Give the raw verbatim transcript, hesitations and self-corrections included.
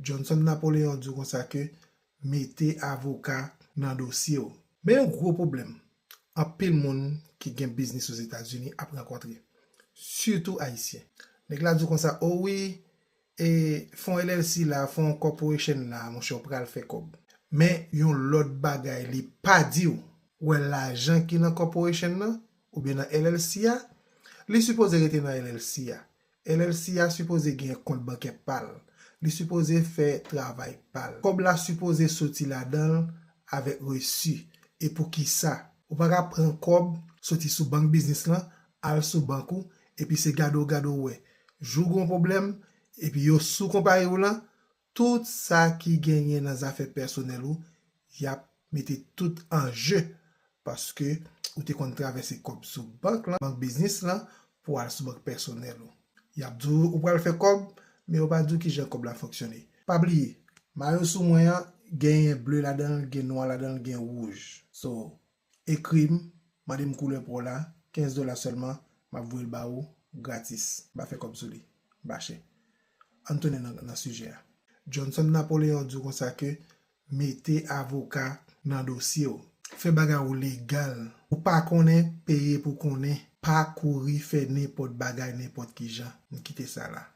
Johnson Napoleon di w konsa ke mete avoka nan dosye w. Men yon gwo pwoblèm anpil moun ki gen biznis Ozetazini ap rankontre, sitou Ayisyen. Nèg la di w konsa, o wi, e, fè yon L L C la, fè yon corporation la, monchè, w pral fè kòb. Men yon lòt bagay li pa di w, wè lajan ki nan corporation nan, oubyen nan L L C a, li sipoze rete nan L L C a. L L C a sipoze gen kont bankè pa l. Li sipoze fè travay pa l. Kòb la sipoze soti ladan l avèk resi. E poukisa? Ou pa ka pran kòb soti sou bank biznis lan, al sou bank ou, epi se gade w gade w wè. Jou gen yon pwoblèm, epi yo sou konpayi w lan, tout sa ki genyen nan zafè pèsonèl ou, y ap mete tout an je paske ou te konn travèse kòb sou bank lan, bank biznis lan, pou al sou bank pèsonèl ou. Y ap di w ou pral fè kòb, men yo pa di w kijan kòb la fonksyone. Pa bliye, mayo sou mwen an, genyen ble ladan l, gen nwa ladan l, gen wouj. So, ekri m, mande m koulè pa w la, kenz dola sèlman, m ap voye l ba ou gratis. M pa fè kòb sou li. M pa chè. Ann tounen nan, nan sijè a. Johnson Napoleon di w konsa ke mete avoka nan dosye w. Fè bagay ou legal. Ou pa konnen, peye pou konnen. Pa kouri fè nenpòt bagay nenpòt ki jan. M kite sa la.